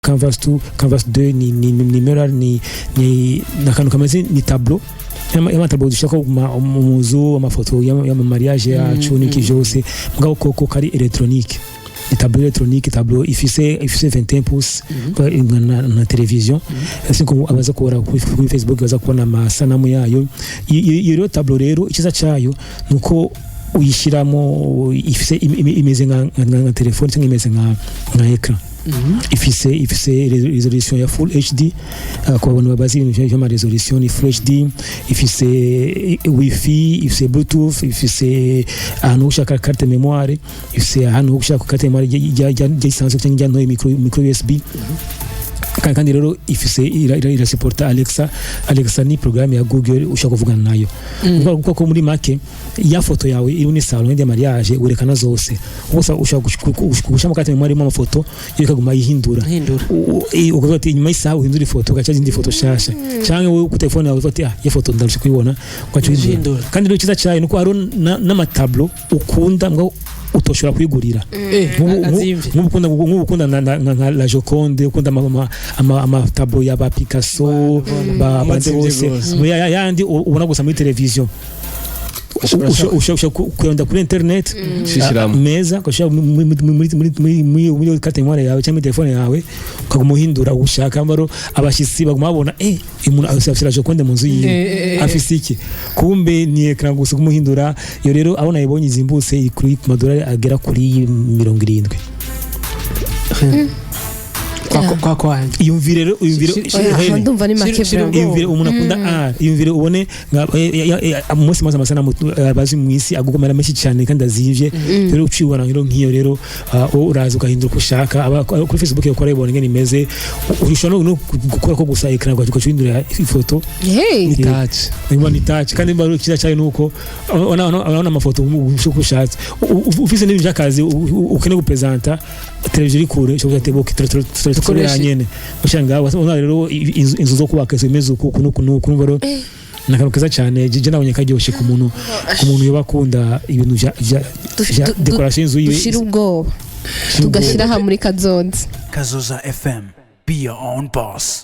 Canvas 2, Canvas 2 ni mural, ni akantu kameze ni tableau y'amatableau dushaka mu nzu, amafoto y'ama mariage yacu n'iki vyose, mugabo koko kari électronique, ni tableau électronique, tableau ifise 21 pouces na television. Ese ko abaza kubona kuri Facebook baza kubona amasanamu yayo. Iyo rero tableau rero, icyiza cyayo nuko uyishyiramo ifise imeze nka telefone cyangwa imeze nka écran. Ifise résolution ya Full HD. Ku bantu bazi ibintu vy'ama résolution, ni Full HD. Ifise wifi, ifise Bluetooth, ifise ahantu ushaka carte mémoire, ifise ahantu ushaka carte mémoire rya isanzwe cyangwa rya ntoyi, micro USB. Kandi rero ifise irasupporta Alexa. Alexa ni programme ya Google ushaka kuvugana nayo. Kuko ko muri make ya foto yawe iri muri salon ya mariage werekana zose, gusa ushaka gushamo carte mémoire irimo amafoto, yo ikaguma yihindura. Hindura. Ukavuga ati inyuma y'isaha uhindura ifoto, ugaca izindi foto shasha, canke wowe ku telefone yawe ufate: "Ah, iyo foto ndarusha kuyibona", ugaca uhindura. Uhindura. Kandi rero icyiza cyayo nuko hariho n'amatableau ukunda ngo utoshobora kwigurira. Azimvye. Nk'ubu ukunda nka La Joconde, ukunda amatableau ya ba Picasso, ba bande Amazimvye bose gose. Yandi ubona gusa muri televiziyo, ushobora kuyonda kuri internet. Shishiramo. Ah, meza ugashira muri carte mémoire yawe cyangwa muri telefone yawe, ukaguma uhindura ushaka mbaro. Abashyitsi baguma babona uyu muntu afise La Joconde mu nzu yiwe, afise iki, kumbe ni écran gusa kumuhindura. Iyo rero aho nayibonye izimbutse, iri kuri ku madolari agera kuri 70. Kwa kwanje. Iyumvire rero, iyumvire. Oya, Hene. ndumva ni make Shira vraiment. Iyumvire umuntu akunda art, iyumvire ubone nka umunsi maze amasanamu bazi mu isi agugomera menshi cyane kandi azimvye. Rero ucibona rero nk'iyo rero, wowe uraza ugahindura uko ushaka. Kuri Facebook ukora ibona ingene imeze. Ushobora no gukora ko gusa écran ugaca uhindura ifoto. Hey. Ni touch. Niba ni touch, kandi mba cyiza cyayo nuko urabona amafoto uko ushatse. Ufise n'ibintu by'akazi ukeneye gupresenta, televiziyo iri kure, ushobora kugira ati: "Tukoresha nyene usanga ubona rero inzu zo kubaka zimeze uku uku n'uku n'uku." Urumva rero ni akantu keza cyane. Je nabonye karyoshye ku muntu yoba akunda ibintu vya décoration y'inzu yiwe. Dushira ubwoba, tugashyira aha muri kazoza. Kazoza FM. Be your own boss.